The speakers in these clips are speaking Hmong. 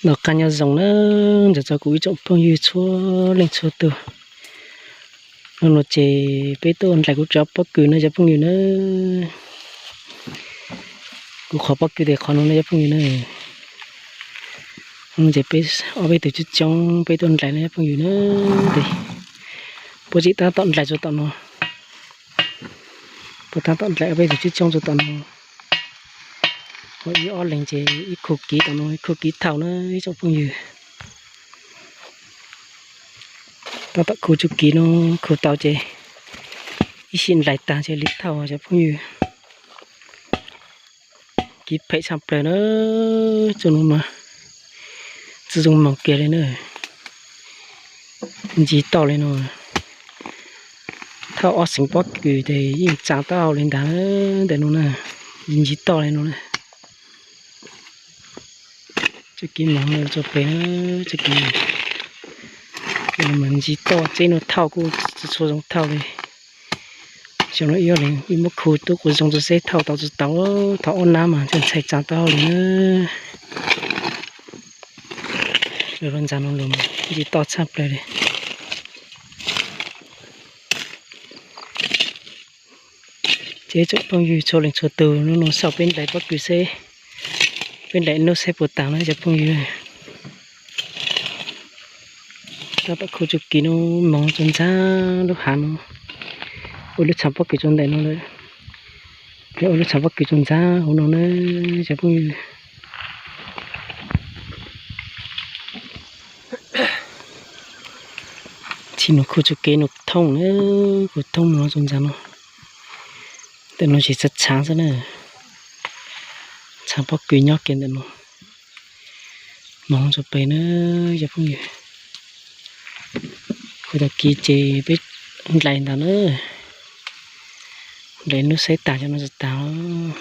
Noj qab nyob zoo na, ntawm txog kuv ib tsoom phooj ywg txhua leej txhua tus. Hnub no ces peb tuaj nrhiav kuv cov pob kws no cov phooj ywg na. Kuv qhov pob kws tes qhov no na cov phooj ywg na. Hnub no ces peb ob peb tug coob coob peb tuaj nrhiav na cov phooj ywg na. Ces puab tseem tab tom nrhiav txug tom no. Puab tab tom nrhiav ob peb tug coob coob txug tom no. Ua ib ob leeg ces ib khu kiv tom no ib khu kiv thauj na ib tsoom phooj ywg. Tab tom khu txug kiv no, khu tau ces ib sij nrhiav tag ces li thauj cov phooj ywg. Kiv phem tshaj plaws na, txug no mas tsi zoo moog kiag li na. Ntsig toj li no, thauj ob xeev pob kws tes yeej tsaa taub hau li ntag ntawm no na, ntsig toj li no na. Txuj kiv moog txug pem, txuj kiv mas ntsig toj, txeb no thauj kuj tsi tshua zoo thauj li. Xyoo no ib ob leeg wb muab khu tub quav zoo txug seb thauj tau tsi tau, thauj ob nab mas txaus ntshai tsaa taub hau li na. Lug lug ntxag no lug ntsig toj tshaj plaws li. Ces tsoom phooj ywg txhua leej txhua tug, nub nua xauj peb nrhiav pob kws seb, peb nrhiav nub seb puas taag na cov phooj ywg. Tab tom khu txuj kiv no, moog txug ntxag lub hav no, ua lub tshav pob kws txug ntawm no lawm. Ua lub tshav pob kws txug ntxag huv no na cov phooj ywg. Txij nus khu txuj kev nus thoob na, khu thoob moog txug ntxag no. Ntawm no ces tshav tshav xwb na, tshav pob kws nyob kiag ntawm no. Moog txug pem na cov phooj ywg. Khu tau kiv ces peb nrhiav ntag na, nrhiav nub saib taag cov no tsi taag.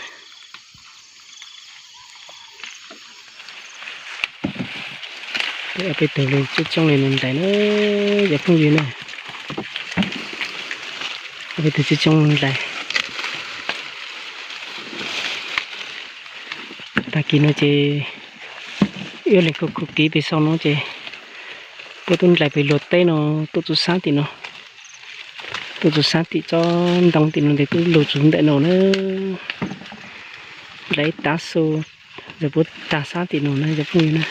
Peb ob peb tug lug coob coob li no nrhiav na cov phooj ywg na. Ob peb tug coob coob nrhiav. Taag kis no ces ib leeg khu khu kiv pem saum no ces puab tub nrhiav pem luag teb no, tuaj txug sab tim no, tuaj txug sab tim tsob ntoo tim no tes tub lug txug ntawm no na. Nrhiav ib tav su, ntawm puab taag sab tim no na cov phooj ywg na.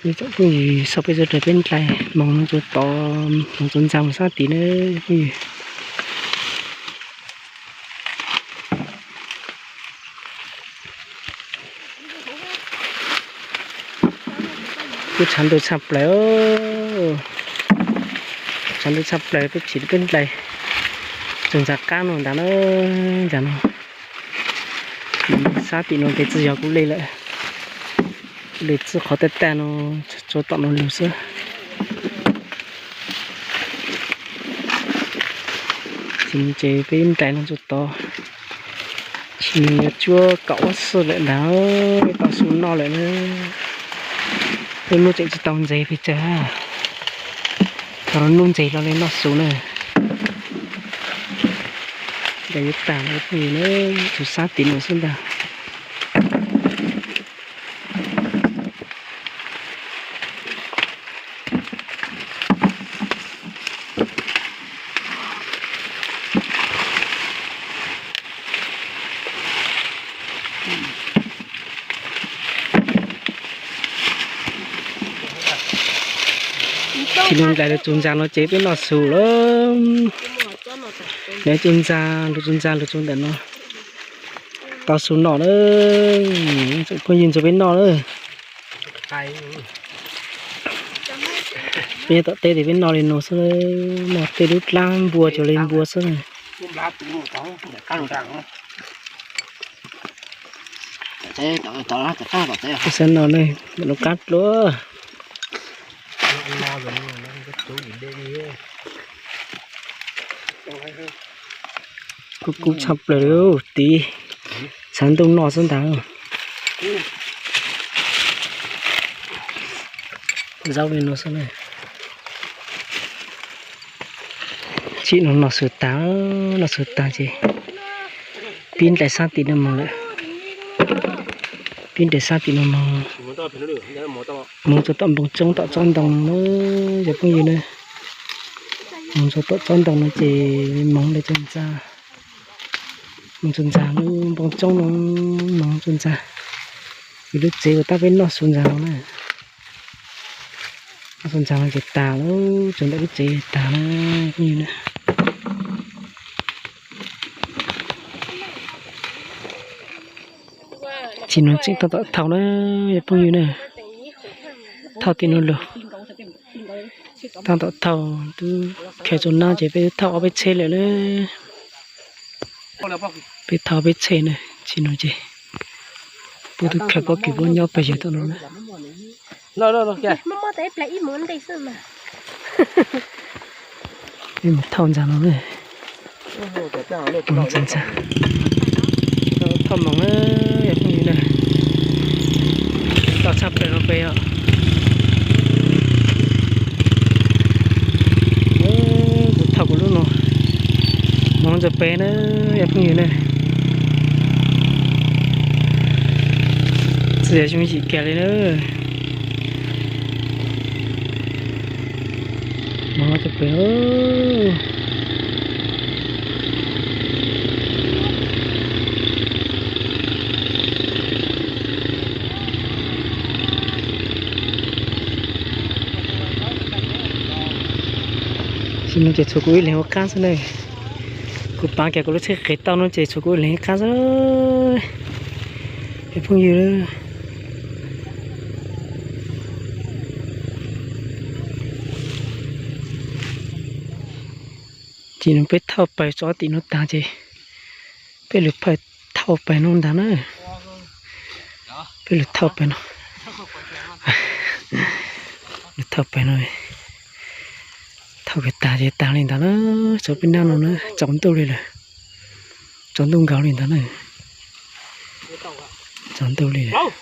Peb tsoom phooj ywg xauj peb txhua tus peb nrhiav moog txug tod, moog txug ntxag moog sab tid na phooj ywg. Kuj tshav ntuj tshaj plaws, tshav ntuj tshaj plaws peb chim peb nrhiav txug ntxag qab no ntag na, ntxag no. Sab tim no tes tsi yog kuv li lawm, kuv li txij qhov tag tag no txug tom no lug xwb. Tsis ces peb nrhiav no txug tod, tsis nws yuav cuab kaum ob xwb lawm ntag, tau su noj lawm na. Lub hnub tseem tsis tau ntxeev pes tsawg, thaum lub hnub ntxeev los li noj su na. Nrhiav yuav tag lawm phooj ywg na, txug sab tim no xwb ntag. Tsis nug nrhiav lug txug ntxag no ces peb noj su lawm. Nrhiav txug ntxag, lug txug ntxag lug txug ntawm no, tau su noj na. Phooj ywg ntxuag peb noj na. Peb nyob tom teb tes peb noj li no xwb, noj tej lub dlaab npua cuag li npua xwb. Xav no ne, ntawm no qab dlua. Kub kub tshaj plaws li tid, tshav ntuj noj xwb ntag. Zaub li no xwb na. Tsim no noj su tag, noj su tag ces pib nrhiav sab tim no moog lawm. Ib nres sab tim no no, moog txug tom npoo tsoob tom tsob ntoo no na, cov phooj ywg na. Moog txug tom tsob ntoo no ces moog le txug ntxa, moog txug ntxa lub npoo tsoob no, moog txug ntxa. Yus lub tsev uas tab peb noj su ntxa no na. Noj su ntxa no ces tag lawm, tsuas ntawm lub tsev tag na, phooj ywg na. Tsim no tseem tau tom thauj na, phooj ywg na. Thauj tim no lug, tau tom thauj, twb khaws txug nab ces peb twb thauj ob peb tsheb lawm na. Peb thauj peb tsheb na, tsim no ces puab twb khaws pob kws puab nyob pes yawg tom no na. Peb mus thauj ntxa no na. Thauj moog na, phooj ywg na. Tau tshaj plaws no peb os. Kuv thauj kuv lub no, moog ntawm peb na, phooj ywg na. Txi zoo yim kag li na. Moog ntawm peb. Tsim no ces tshuav kuv ib leeg ua qaab xwb na. Kuv paav kiag kuv lub tsheb qev tau no ces tshuav kuv ib leeg ua qaab xwb, phooj ywg. Tsim no peb thauj pawg tso tim no taag ces peb lug thauj pawg no ntaag na. Peb lug thauj pawg no, lug thauj pawg no, thauj kawg taag ces taag li ntawd na. Tso peb nab no na, tsaus ntuj li lawm, tsaus ntuj nkaus li ntawd na, tsaus ntuj li lawm.